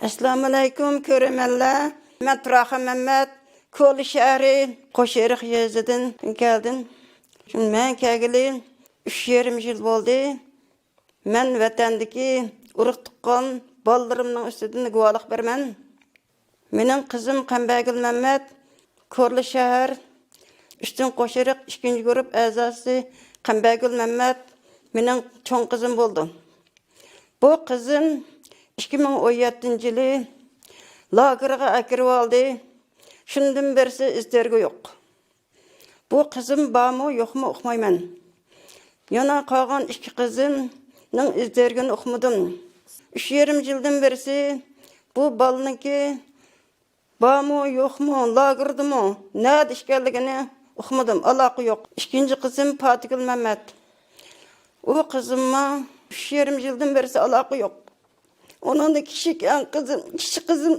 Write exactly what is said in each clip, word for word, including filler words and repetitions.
ئەسسالامۇئەلەيكۇم، كۆرۈرمەنلەر. مەن تۇراخان مەمەت، كورلا شەھىرى قوشئېرىق يېزىدىن كەلدىم. مەن كەلگىلى ئۈچ يېرىم يىل بولدى. مەن ۋەتەندىكى ئۇرۇق-تۇغقان بالىلىرىمنىڭ ئۈستىدىن گۇۋاھلىق بېرىمەن. مېنىڭ قىزىم قەمبەرگۈل مەمەت، كورلا شەھەر ئۈستۈن قوشئېرىق ئىككىنچى گۇرۇپ ئەزاسى قەمبەرگۈل مەمەت مېنىڭ چوڭ قىزىم بولىدۇ. بۇ قىزىم ئىككى مىڭ ئون يەتتىنچى يىلى لاگېرغا ئەكىرىۋالدى. شۇندىن بېرىسى ئىز دېرىكى يوق. بۇ قىزىم بارمۇ، يوقمۇ ئۇقمايمەن. يەنە قالغان ئىككى قىزىمنىڭ ئىز دېرىكىنى ئۇقمىدىم. ئۈچ يېرىم يىلدىن بېرىسى بۇ بالىنىڭكى بارمۇ، يوقمۇ، لاگېردىمۇ، نەدە ئىكەنلىكىنى ئۇقمىدىم، ئالاقە يوق. ئىككىنچى قىزىم پاتىگۈل مەمەت. ئۇ قىزىممۇ ئۈچ يېرىم يىلدىن بېرىسى ئالاقە يوق. ئۇنىڭدىن كىچىك ئەڭ قىزىم، كىچىك قىزىم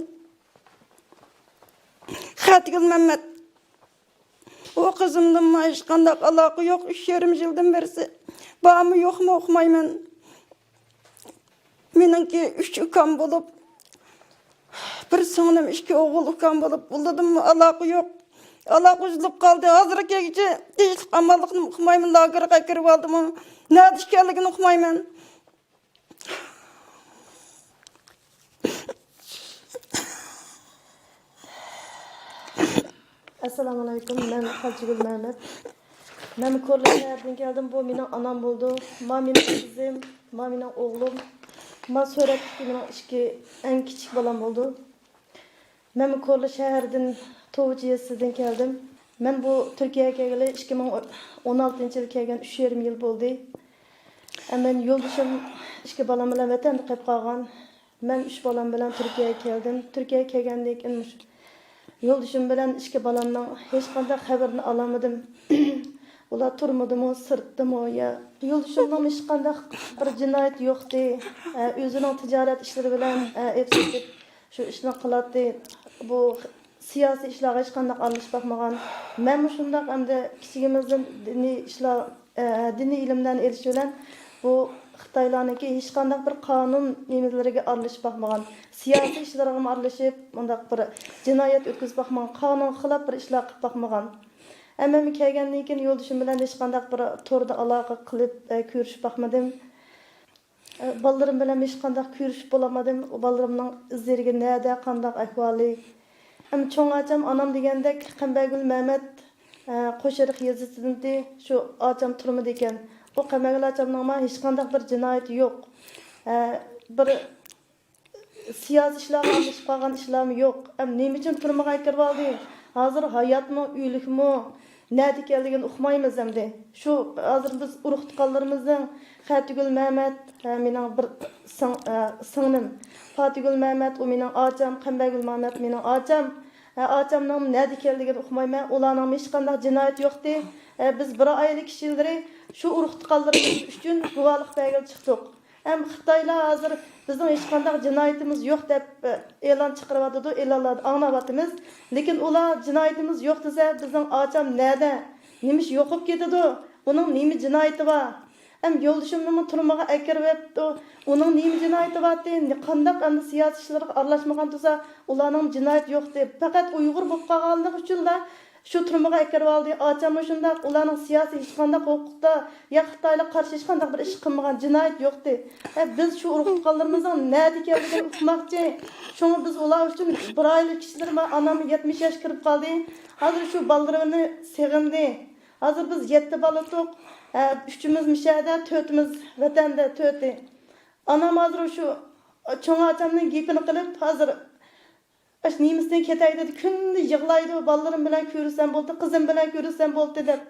خەتىگۈل مەمەت. ئۇ قىزىمدىنمۇ ھېچقانداق ئالاقە يوق، ئۈچ يېرىم يىلدىن بېرىسى. بارمۇ، يوقمۇ ئۇقمايمەن. مېنىڭكى ئۈچ ئۇكام بولۇپ، بىر سىڭلىم، ئىككى ئوغۇل ئۇكام بولۇپ، ئۇلاردىنمۇ ئالاقە يوق. ئالاقە ئۈزۈلۈپ قالدى. ھازىرغىچە تىنچلىق ئامانلىقنى ئۇقمايمەن. لاگېرغا ئەكىرىۋالدىمۇ، نەدە ئىكەنلىكىنى ئۇقمايمەن. ئەسسالامۇئەلەيكۇم، مەن قالچىگۈل مەمەت. مەن كورلا شەھەردىن كەلدىم. بۇ مېنىڭ ئانام بولىدۇ. ما مېنىڭ قىزىم، ما مېنىڭ ئوغلۇم، ما سۈرەتتىكى مېنىڭ ئىككى ئەڭ كىچىك بالام بولىدۇ. مەن كورلا شەھەردىن، توۋىچى يېزىسىدىن كەلدىم. مەن بۇ تۈركىيەگە كەلگىلى ئىككى مىڭ ئون ئالتىنچى يىل كەلگەن، ئۈچ يېرىم يىل بولدى. ئە، مەن يولدىشىم ئىككى بالام بىلەن ۋەتەندە قېلىپ قالغان. مەن ئۈچ بالام بىلەن تۈركىيەگە كەلدىم. تۈركىيەگە كەلگەندىن كېيىن مۇشۇ يولدىشىم بىلەن ئىككى بالامنىڭ ھېچقانداق خەۋىرىنى ئالالمىدىم. ئۇلار تۈرمىدىمۇ، سىرتتىمۇ يا. يولدىشىمنىڭ ھېچقانداق بىر جىنايىتى يوقتى. ئە، ئۆزىنىڭ تىجارەت ئىشلىرى بىلەن، ئە، ئېلىپ سېتىپ شۇ ئىشنى قىلاتتى. بۇ سىياسىي ئىشلارغا ھېچقانداق ئارىلىشىپ باقمىغان. مەنمۇ شۇنداق ئەمدى كىچىكىمىزدىن دىنىي ئىشلار، ئە، دىنىي ئىلىملەرنى ئېلىش بىلەن بۇ خىتايلارنىڭكى ھېچقانداق بىر قانۇن نېمىلىرىگە ئارىلىشىپ باقمىغان. سىياسىي ئىشلارغىمۇ ئارىلىشىپ، مۇنداق بىر جىنايەت ئۆتكۈزۈپ باقمىغان، قانۇنغا خىلاپ بىر ئىشلار قىلىپ باقمىغان. ئەمما مەن كەلگەندىن كېيىن يولدىشىم بىلەن ھېچقانداق بىر توردا ئالاقە قىلىپ، ئە، كۆرۈشۈپ باقمىدىم. ئە، بالىلىرىم بىلەن ھېچقانداق كۆرۈشۈپ بولالمىدىم. ئۇ بالىلىرىمنىڭ ئىزلىرىگە نەدە، قانداق ئەھۋالى. ئەمما چوڭ ئاچام، ئانام دېگەندەك قەمبەرگۈل مەمەت، ئە، قوشئېرىق يېزىسىدىن ئىدى. شۇ ئاچام تۈرمىدە ئىكەن. بۇ قەمبەرگۈل ئاچامنىڭمۇ ھېچقانداق بىر جىنايىتى يوق. ئە، بىر سىياسىي ئىشلارغا ئارىلىشىپ قالغان ئىشلارمۇ يوق. ئەم، نېمە ئۈچۈن تۈرمىگە ئەكىرىۋالدى؟ ھازىر ھاياتمۇ، ئۆلۈكمۇ، نەدە ئىكەنلىكىنى ئۇقمايمىز ئەمدى. شۇ ھازىر بىز ئۇرۇق-تۇغقانلىرىمىزنىڭ خەتىگۈل مەمەت، ھە، مېنىڭ بىر سىڭ-، ئە، سىڭلىم. پاتىگۈل مەمەت، ئۇ مېنىڭ ئاچام، قەمبەرگۈل مەمەت مېنىڭ ئاچام. ھە، ئاچامنىڭ نەدە ئىكەنلىكىنى ئۇقمايمەن. ئۇلارنىڭمۇ ھېچقانداق جىنايىتى يوقتى. ھە، بىز بىر ئائىلە كىشىلىرى شۇ ئۇرۇق-تۇغقانلىرىمىز ئۈچۈن گۇۋاھلىق بەرگىلى چىقتۇق. ھەم خىتايلار ھازىر بىزنىڭ ھېچقانداق جىنايىتىمىز يوق دەپ، ئە، ئېلان چىقىرىۋاتىدۇ، ئېلانلاردا ئاڭلاۋاتىمىز. لېكىن ئۇلار جىنايىتىمىز يوق دېسە، بىزنىڭ ئاچام نەدە؟ نېمە ئىش يوقاپ كېتىدۇ؟ ئۇنىڭ نېمە جىنايىتى بار؟ ھەم يولدىشىمنىمۇ تۈرمىگە ئەكىرىۋەپتۇ. ئۇنىڭ نېمە جىنايىتى بارتى؟ نې-، قانداق ئەمدى سىياسىي ئىشلارغا ئارىلاشمىغان تۇرسا، ئۇلارنىڭ جىنايىتى يوقتى. پەقەت ئۇيغۇر بولۇپ قالغانلىقى ئۈچۈنلا شۇ تۈرمىگە ئەكىرىۋالدى. ئاچاممۇ شۇنداق، ئۇلارنىڭ سىياسىي ھېچقانداق ھوقۇقتا يا خىتايلار قارشى ھېچقانداق بىر ئىش قىلمىغان، جىنايەت يوقتى. ھە، بىز شۇ ئۇرۇق-تۇغقانلىرىمىزنىڭ نەدە ئىكەنلىكىنى ئۇقماقچى. شۇڭا بىز ئۇلار ئۈچۈن بىر ئائىلە كىشىلىرى بار، ئانام يەتمىش ياشقا كىرىپ قالدى. ھازىر شۇ بالىلىرىنى سېغىندى. ھازىر بىز يەتتە بالا تۇق. ھە، ئۈچىمىز مىشەدە، تۆتىمىز ۋەتەندە، تۆتى. ئانام ھازىر شۇ چوڭ ئاچامنىڭ گېپىنى قىلىپ، ھازىر ئاش نېمىسىدىن كېتەي دېدى، كۈندە يىغلايدۇ، بالىلىرىم بىلەن كۆرۈشسەم بولدى، قىزىم بىلەن كۆرۈشسەم بولدى دەپ.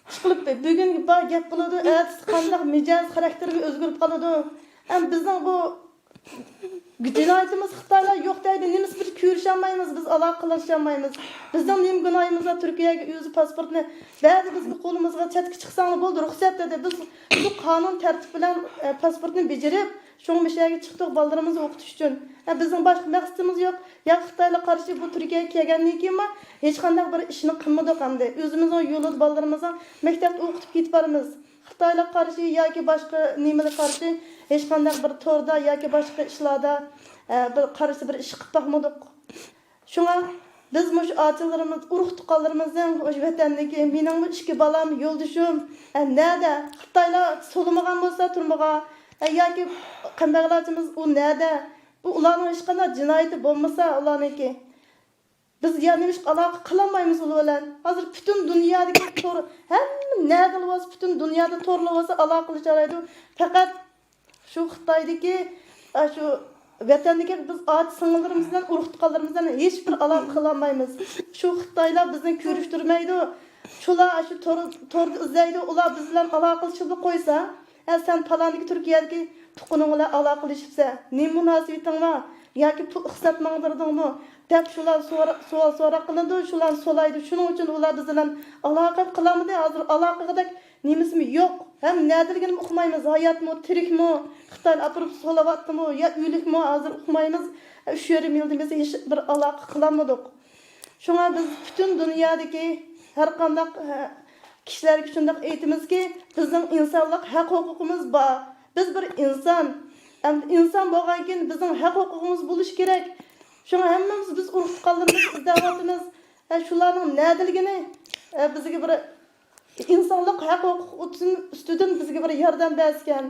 ئىشقىلىپ، بۈگۈن بار گەپ قىلىدۇ، ئەتىسى قانداق مىجەز، خاراكتېرى ئۆزگىرىپ قالىدۇ. ئەم، بىزنىڭ بۇ جىنايىتىمىز خىتايلار يوق دەيدۇ، نېمىسى بىر كۆرۈشەلمەيمىز، بىز ئالاقە قىلىشالمايمىز. بىزنىڭ نېمە گۇناھىمىز بار؟ تۈركىيەگە ئۆزى پاسپورتنى بەردى بىزگە قولىمىزغا، چەتكە چىقساڭلار بولدى، رۇخسەت دېدى. بىز شۇ قانۇن تەرتىپ بىلەن، ئە، پاسپورتنى بېجىرىپ، شۇڭا مۇشۇ يەرگە چىقتۇق بالىلىرىمىزنى ئوقۇتۇش ئۈچۈن. ھە، بىزنىڭ باشقا مەقسىتىمىز يوق. يا خىتايلار قارشى بۇ تۈركىيەگە كەلگەندىن كېيىنمۇ ھېچقانداق بىر ئىشنى قىلمىدۇق ئەمدى. ئۆزىمىزنىڭ يولىدا بالىلىرىمىزنى مەكتەپتە ئوقۇتۇپ كېتىپ بارىمىز. خىتايلىققا قارشى ياكى باشقا نېمىلەرگە قارشى ھېچقانداق بىر توردا ياكى باشقا ئىشلاردا، ئە، بىر قارشى بىر ئىش قىلىپ باقمىدۇق. شۇڭا بىز مۇشۇ ئاچىلىرىمىز، ئۇرۇق تۇغقانلىرىمىزنىڭ مۇشۇ ۋەتەندىكى، مېنىڭمۇ ئىككى بالام، يولدىشىم، ئە، نەدە؟ خىتايلار سولىمىغان بولسا تۈرمىگە، ئە، ياكى قېرىنداشلىرىمىز ئۇ نەدە؟ بۇ ئۇلارنىڭ ھېچقانداق جىنايىتى بولمىسا ئۇلارنىڭكى. بىز يا نېمىشقا ئالاقە قىلالمايمىز ئۇلار بىلەن؟ ھازىر پۈتۈن دۇنيادىكى تور، ھەممە نەدىلا بولسا، پۈتۈن دۇنيادا تورلا بولسا ئالاقىلىشالايدۇ. پەقەت شۇ خىتايدىكى، ئا، شۇ ۋەتەندىكى بىز ئاچا سىڭىللىرىمىز بىلەن، ئۇرۇق تۇغقانلىرىمىز بىلەن ھېچبىر ئالاقە قىلالمايمىز. شۇ خىتايلار بىزنى كۆرۈشتۈرمەيدۇ. شۇلار شۇ تور، توردا ئىزدەيدۇ. ئۇلار بىز بىلەن ئالاقىلىشىپلا قويسا، ھە، سەن پالانىدىكى تۈركىيەدىكى تۇغقىنىڭ بىلەن ئالاقىلىشىپسەن، نېمە مۇناسىۋىتىڭ بار؟ ياكى پۇل ئىقتىساد ماڭدۇردۇڭمۇ؟ دەپ شۇلار سورا-، سوئال سوراق قىلىدۇ، شۇلارنى سولايدۇ. شۇنىڭ ئۈچۈن ئۇلار بىز بىلەن ئالاقە قىلالمىدى. ھازىر ئالاقە قىلغۇدەك نېمىسىمۇ يوق. ھەم نەدىلىكىنىمۇ ئۇقمايمىز. ھاياتمۇ، تىرىكمۇ، خىتاينى ئاپىرىپ سولاۋاتتىمۇ يا ئۆلۈكمۇ، ھازىر ئۇقمايمىز. ئۈچ يېرىم يىلدىن بېرى ھېچ بىر ئالاقە قىلالمىدۇق. شۇڭا بىز پۈتۈن دۇنيادىكى ھەر قانداق، ھە، كىشىلەرگە شۇنداق ئېيتىمىزكى، بىزنىڭ ئىنسانلىق ھەق ھوقۇقىمىز بار. بىز بىر ئىنسان. ئەمدى ئىنسان بولغاندىكىن بىزنىڭ ھەق ھوقۇقىمىز بولۇشى كېرەك. شۇڭا ھەممىمىز بىز ئۇرۇق تۇغقانلىرىمىزنى ئىزدەۋاتىمىز. ھە، شۇلارنىڭ نەدىلىكىنى، ھە، بىزگە بىر ئىنسانلىق ھەق ھوقۇق ئۈستىدىن، ئۈستىدىن بىزگە بىر ياردەم بەرسىكەن.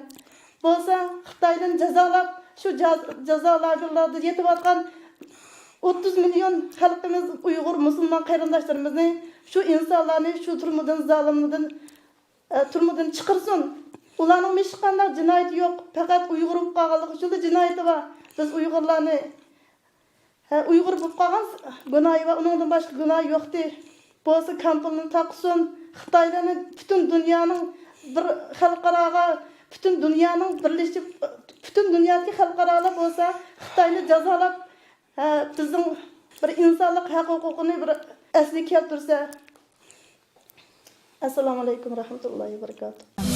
بولسا خىتايدىن جازالاپ، شۇ جاز-، جازا لاگېرلاردا يېتىۋاتقان ئوتتۇز مىليون خەلقىمىز، ئۇيغۇر مۇسۇلمان قېرىنداشلىرىمىزنى، شۇ ئىنسانلارنى شۇ تۈرمىدىن، زالىمدىن، ئە، تۈرمىدىن چىقىرسۇن. ئۇلارنىڭ ھېچقانداق جىنايىتى يوق، پەقەت ئۇيغۇر بولۇپ قالغانلىقى ئۈچۈنلا جىنايىتى بار. بىز ئۇيغۇرلارنى ھە، ئۇيغۇر بولۇپ قالغان گۇناھى بار، ئۇنىڭدىن باشقا گۇناھى يوقتى. بولسا كامپىلنى تاقىسۇن، خىتايلارنى پۈتۈن دۇنيانىڭ بىر خەلقئاراغا، پۈتۈن دۇنيانىڭ بىرلىشىپ، پۈتۈن دۇنيادىكى خەلقئارالار بولسا خىتاينى جازالاپ، ھە، بىزنىڭ بىر ئىنسانلىق ھەق ھوقۇقىنى بىر ئەسلىگە كەلتۈرسە. ئەسسالامۇ ئەلەيكۇم ۋە رەھمەتۇللاھى ۋە بەرىكاتۇھ.